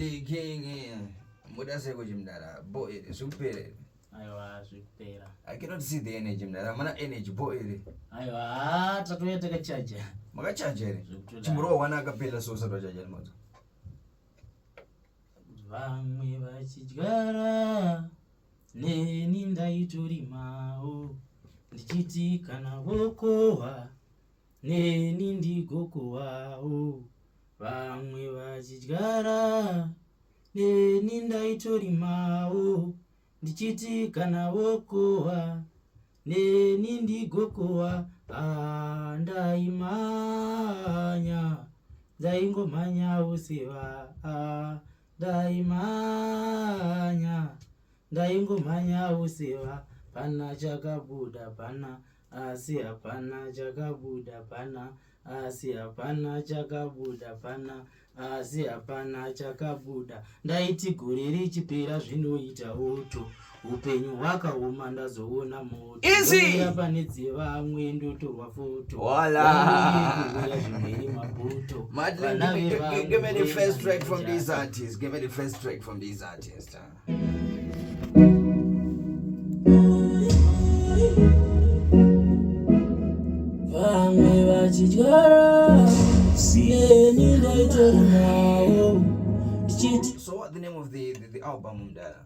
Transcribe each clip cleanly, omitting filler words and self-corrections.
Madly King. Muda sei kuchimdara? Bo iri zvikupera here? Aiwa zvikupera. I cannot see the energy mdara. Mana energy bo iri. Aiwa tatouya takachaja. Makachaja here? Chimurova wana akapela so usati wachaja nimodzo. Vamwe vachidyara neni ndaitorimawo ndichiti kana vokohwa neni ndigokohwawo vamwe vachidyara neni ndaitorimawo ndichiti kana vokohwa neni ndigokohwa ah, ndaimhanya ndaingomhanya useva ah, ndaimhanya ndaingomhanya useva pana chakabuda pana asi hapana chakabuda pana asi hapana chakabuda pana asi hapana chakabuda ndaiti gore richipera zvinoita oto upenyu hwakaoma ndazoona moto pane dzevamwe ndotorwa foto kuuya zvimwe mapoto vana vevamwe. Give me the first track from these artists. Give me the first track from these artists. Vamwe vachidyara neni ndaitorinawo ndichiti. So what the name of the album mdara?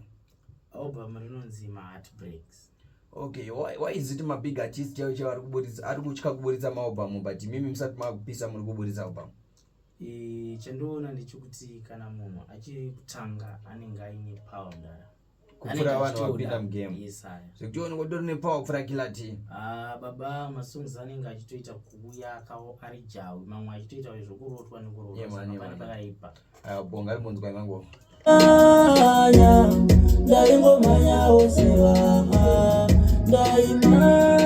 Album rinonzi Maheartbreaks. Okay, why is it mabig artist chaivo chaivo ari kuburitsa ari kutya kuburitsa maalbum but mimi musati makupisa muri kuburitsa album? E, chandoona ndechekuti kana munhu achiri kutanga anenge aine power mdara kupfuura vanhu vapinda mugame yes, zvekuti unenge utori nepower kupfuura killer t ah, baba masongs anenge achitoita kuuya akawo ari jawi mamwe achitoita zvekurotwa nekurotwa pakaipa ah, bonga rimbonzwa imango Ndaingomhanyawo sevamwe ndaimhanya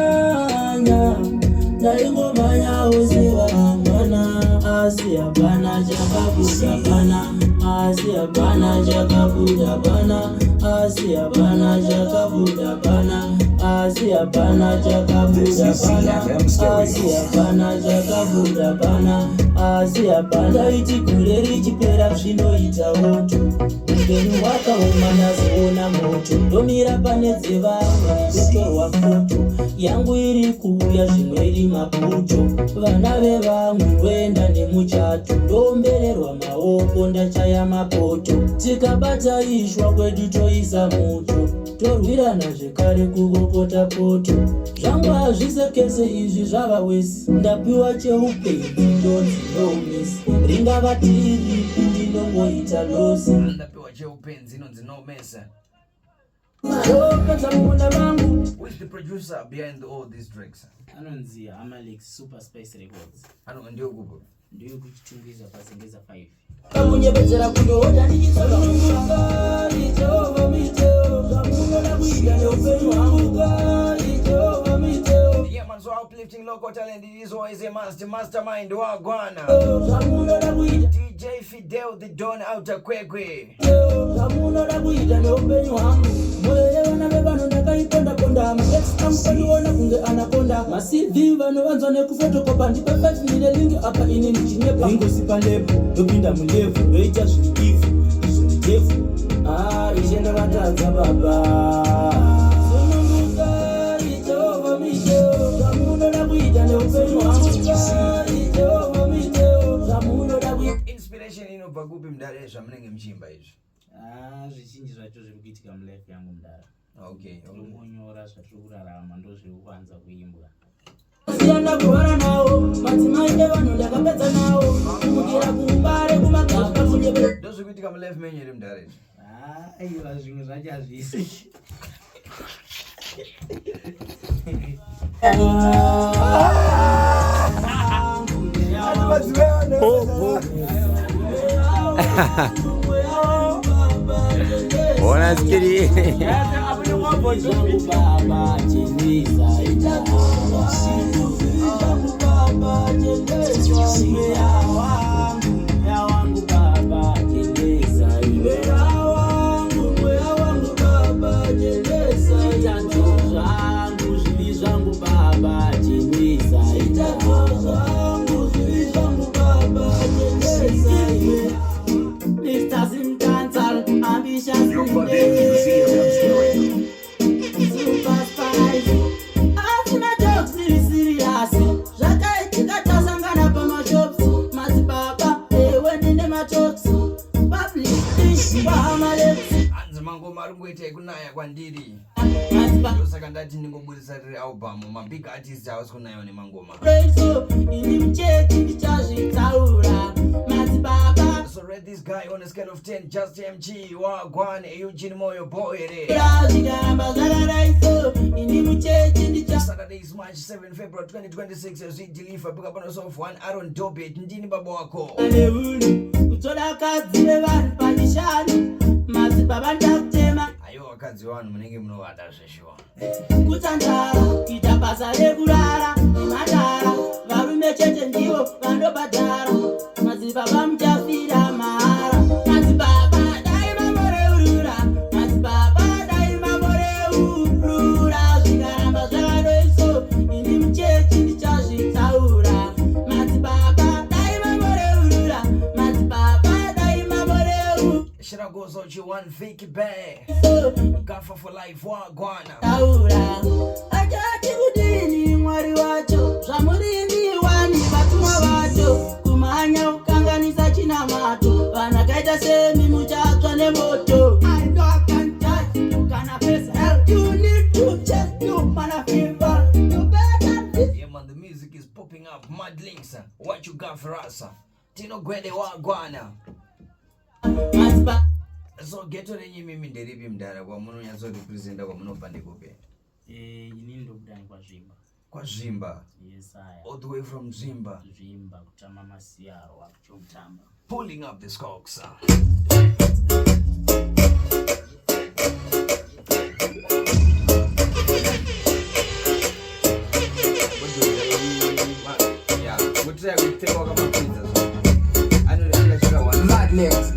ndaingomhanyawo sevamwana asi hapana chakabuda pana asi hapana chakabuda pana asi hapana chakabuda pana asi hapana chakabuda pana asi hapana chakabuda pana asi hapana iti gore richipera zvinoita moto upenyu hwakaoma ndazoona moto ndomira pane dzevamwe ndotorwa foto yangu iri kuuya zvimwe iri maputo vana vevamwe ndoenda nemuchato ndoombererwa maoko ndachaya mapoto tikabata ishwa kwedu toisa muto torwirana zvekare kukokota poto zvangu hazvisekese izvi zvava wesi ndapiwa cheupenzi ndonzi no mess ringava tiripi ndinongoita losi ndapiwa cheupenzi inonzi no mess ndopedza mukunda vangu. Who is the producer behind all these tracks? Anonzi Amalix Super Spice Records. Ano ndiyo kupo? Ndiyo kuchitungwiza paZengeza 5. Kakunyepedzera kundohodha ndichisununguka Jehovha miteo zvamunoda kuita neupenyu hwangu Jehovha miteo. Yeah man, so uplifting local talent is always a must. Mastermind wagwana. Zvamunoda kuita DJ Fidel the Don outer Kwekwe. Zvamunoda kuita neupenyu hwangu moyo yevana vevanhu ndakaiponda-ponda maex angu pandiona kunge anakonda maCV vanovanzwa nekufotokopa ndipe 5 mile lingi apa ini ndichinyepa ingosi palepo ndopinda mulevhu ndoita zviri ivhu izvo ndidevhu ah, ishe ndakatadza baba sunungukai Jehovha miteo zvamunoda kuita neupenyu hwangu Jehovha miteo zvamunoda kuita. Inspiration inobva kupi mudare zvamunenge muchiimba izvi? Ah, zvizhinji zvacho zviri kuitika mulife yangu mudara. Okay. Tinongonyora zvatiri kurarama ndozviri kuwanza kuimbwa. Siyana kurwara nawo madzimai evanhu ndakapedza nawo kumukira kumbare kumagaba kunyepe Ndozviri kuitika mulife menyu here mudare izvi? Ah, aiwa zvimwe zvacho hazvisi. Ona skiri. Mr. You're plugged in to ZMM Stereo. Super Spice. Asina jokes riri serious. Zvakaitika tasangana pamashops. Madzibaba ewe ndine matox. Public fish kwahamalex. Hanzi mangoma ari kungoita ekunaya kwandiri. Madzibaba Ndosaka ndati ndingoburitsa riri album. Mabig artist havasi kunayiwa nemangoma. so ini muchechi ndichazvitaura. Madzibaba So rate this guy on a scale of 10. Just MG, Wagwan, Eugene Moyo, Boere. zvikaramba zvakadaiso ini muchechi ndicha Saturday is March 7 February 2026 as we deliver. Pick up on yourself one Aaron Dobit, ndini baba wako. neunhu kutoda kadzi vevanhu pachishanu. Madzibaba ndakutema. Aiwa, vakadzi vevanhu munenge munovada zveshuwa. Kutandara kuita basa rekurara nemandara, varume chete ndivo vanobhadhara. Madzibaba muchafira mahara. Madzibaba dai mamboreurura. Madzibaba dai mamboreurura. Zvikaramba zvakadoiso ini muchechi ndichazvitaura. Madzibaba dai mamboreurura. Madzibaba dai mamboreurura. Shiragozo Chiwan Vicky Bay. Gaffer for life, Wagwana. Taura achati kudini Mwari wacho zvamurimiwani vatumwa vacho kumhanya kukanganisa chinamato vanakaita semi muchatsva nemoto. I know I can touch you, gonna face hell. You need to check you, man, fever. You better be Yeah man, the music is popping up. Mad Links, what you got for us? Tino Gwede, Wagwana. Masipa. So ghetto renyu imimi nderipi, mudhara, kwamunonyatsorepresenta kwamunobva ndekupi? Inini ndokudani kwaZvimba. KwaZvimba? Yes, aya. All the way from Zvimba. Zvimba kutama masiyarwa kuchokutamba. Pulling up the socks. Yeah, kutira kutenga wakamapinza so. Anorekera one. Mad Links.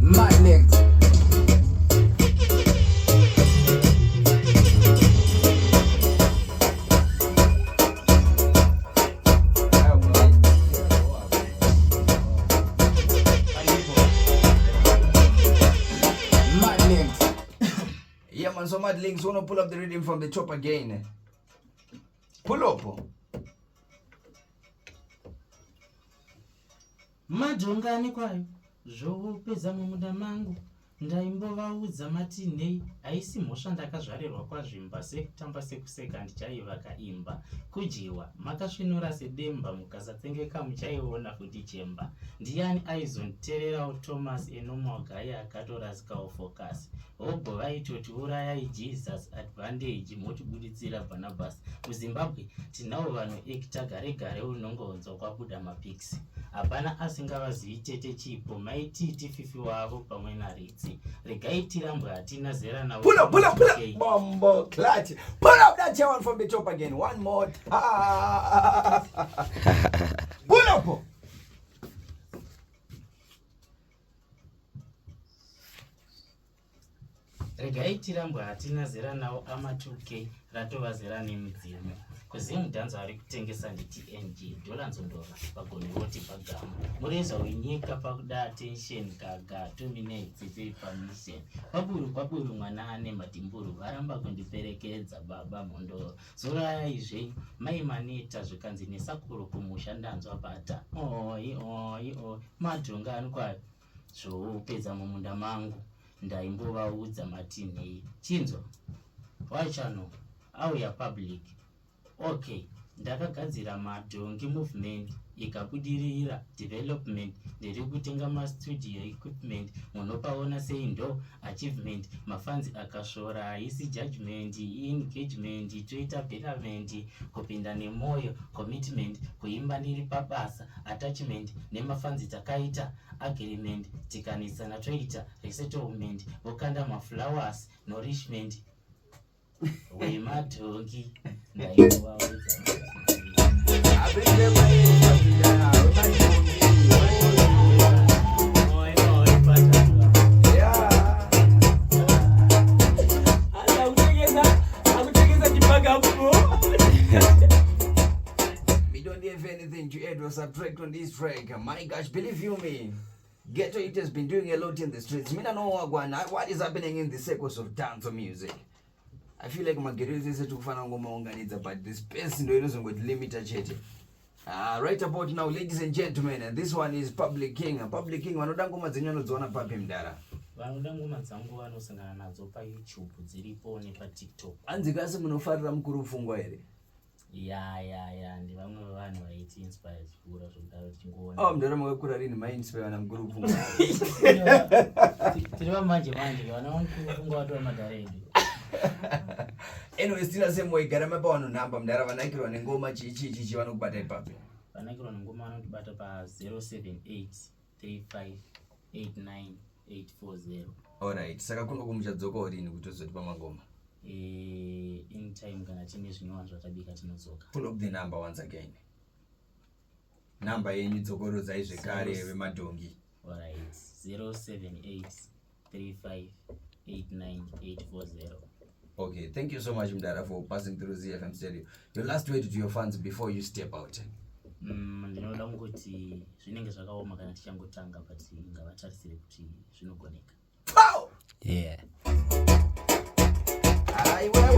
Mad Links. Ayo, Mad Links. Yeah man, so Mad Links, wanna pull up the rhythm from the top again. Pull up. Madhongani kwayo zvopedza mumunda mangu ndaimbovaudza matinei haisi mhosva ndakazvarirwa kwaZvimba sekutamba sekuseka ndichaivaka imba kudyiwa makasvinura sedemba mukasatsengeka muchaiona futi chemba. Ndiani aizonditererawo? Thomas enomagai akatorasikawo focus hobho vaitoti urayai Jesus advantage motibuditsira Bhanabhasi. MuZimbabwe tinawo vanoekita gare gare unongonzwa kwabuda mapics hapana asingavazivi tete Chipo maititi fifi wavo pamwe naRitsi regai tirambwe hatina zera navo. Pull up, pull up, pull up. Okay. Bombo clutch. Pull up that one from the top again. One more time. Pull up. Regai tirambwe hatina zera navo ama2k ratova zera nemidzimu kuzimudhanzo ari kutengesa nditng dholanzondora vagoni voti pagama mureza wenyika pakuda attention gaga 2 minutes tiri pamission kwaburu kwaburu mwana ane madimburu varamba kundiperekedza baba mhondoro zorayai zvenyu mai maneta zvikanzi nesakuro kumusha ndanzwa bata oi oi oi madhonga ani kwayo zvoupedza mumunda mangu ndaimbovaudza matinhei chinzwa wachano auya public. Okay, ndakagadzira madhongi movement ikabudirira development ndiri kutenga mastudio equipment munopaona sei ndo achievement mafanzi akasvora haisi judgment engagement toita betterment kupinda nemwoyo commitment kuimba ndiri pabasa attachment nemafanzi takaita agreement tikanisana toita resettlement vokanda maflowers nourishment wemadhongi ndaimbovaudza. Oi, oi, patatu. Yeah. Akutengesa chipagapo. We don't have anything to add or subtract on this track. My gosh, believe you me. Ghetto it has been doing a lot in the streets. Mina no wagwana. What is happening in the circles of dance music? I feel like maghetto ese tikufana kungomaunganidza, but the space ndo inozongoti limita chete. Right about now, ladies and gentlemen, and this one is Public King. Public King, vanoda ngoma dzenyu vanodziwana papi, mudara? Vanoda ngoma dzangu vanosangana nadzo paYouTube, dziripo, nepaTikTok. Anzi kasi munofarira Mukuru Pfungwa here? Ya, ndevamwe vevanhu vaiti inspire zvikura zvokudaro tichingoona. Oh, mudara, makakura rini mainspire na Mukuru Pfungwa? Tiri vamanje manje, vana vaMukuru Pfungwa vatova madhara edu. Anyway, still same way, gara mapa vanhu nhamba, mudara, vanakirwa nengoma, chii chii chichi, vanokubata ipapi? Vanakirwa nengoma vanotibata pa078 35 89 840. Alright, saka kuno kumuchadzokawo rini kuti uzotipa mangoma? In time, kana tine zvinyowani zvatabika tinodzoka. Pull up the number once again, namba yenyu dzokorodzai zvekare, vemadhongi. Alright, 078 35 89 840. Okay, thank you so much, mudara, for passing through ZFM Stereo. Your last word to your fans before you step out. Ndinoda kungoti zvinenge zvakaoma kana tichangotanga, but ngavatarisire kuti zvinogoneka. Pow! Yeah. Aiwewe.